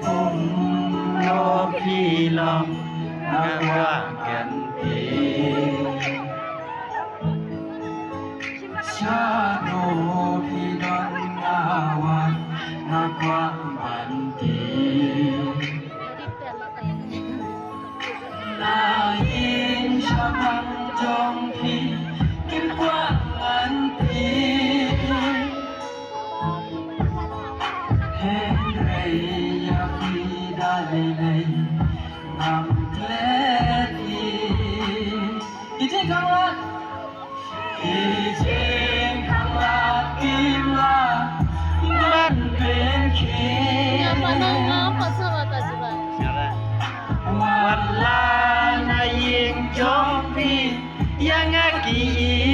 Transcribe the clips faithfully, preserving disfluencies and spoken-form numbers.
Kum no phi long nga kwah kynthei. Shano phi don nga wan nga kwah ban tei. Na ïing shaphang jong phi kim kwah ngan tei. Hynrei ïa phi da lei lei ngam klet ïa. Ki jingkhanglad, ki jingkhanglad kim lah ban pynkhih. Wat la na ïing jong phi ïa nga ki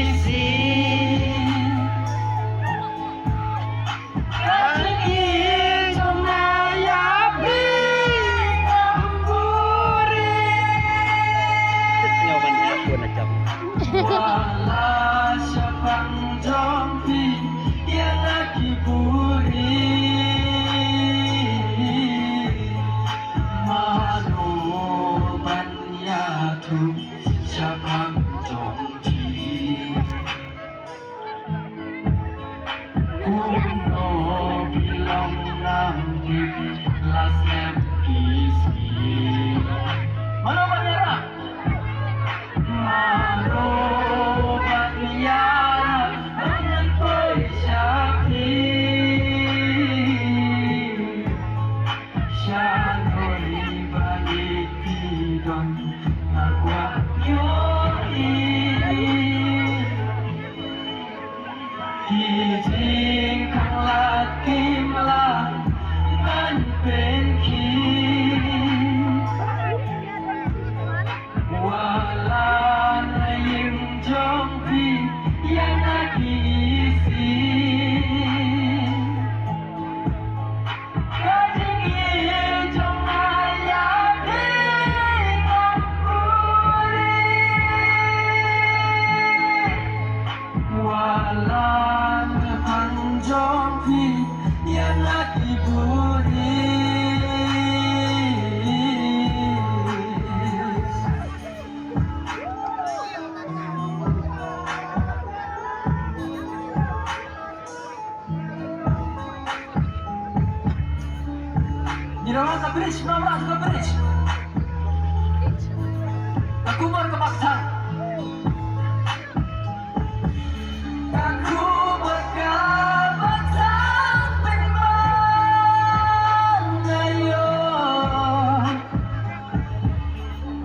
isih. Ka jingïeit jong nga ïa phi ngam buhrieh. Wat la shaphang jong phi ïa nga ki buhrieh. Mano ban ïathuh shaphang jong phi. Kumno phi long nam phi la slem ki sngi. Mano ban ïarap? Mano ban ïarap ban ngan poi sha phi. Sha ngi ba ngi ki don nga kwah ïohi. Ki jingkhanglad kim lah ban pynkhih. Wat la na ïing jong phi ïa nga ki isih. Ka jingïeit jong nga ïa phi ngam buhrieh. Wat la na ïing jong phi ïa nga ki buhrieh. Ngi wan ka bridge, ngi wan ka bridge. Ka kumar ka bakthang. Ka kumar ka bakthang pynban na ïoh.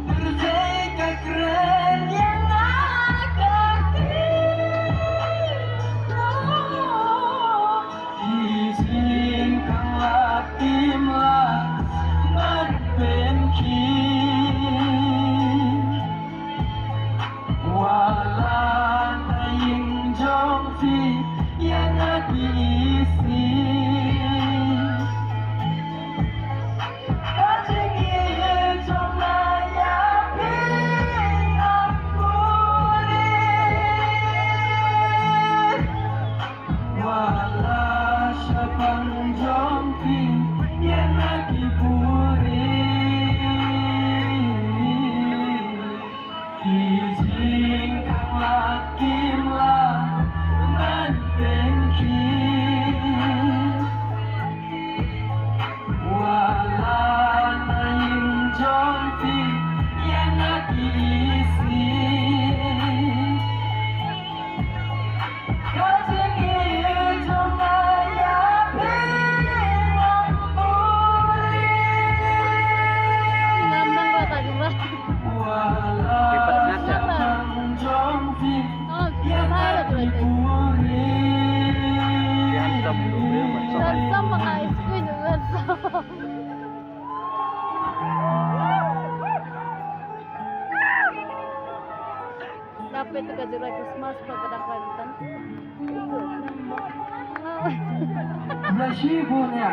Pyrthei ka kren ïa nga ka kren. Ki jingkhanglad kim lah ban pynkhih. Wat la na ïing jong phi ïa nga ki isih. Ka jingïeit jong nga ïa phi ngam buhrieh. Wat la shaphang jong phi ïa nga ki buhrieh. Ki jingkhanglad kim lah ban pynkhih. Wat la na ïing jong phi ïa nga ki isih. Ka jingïeit jong nga ïa phi ngam buhrieh. Wat la shaphang jong phi ïa nga ki buhrieh. Dap ito ka jingrai Christmas pa ka dap rai butan. Na shi bu nia.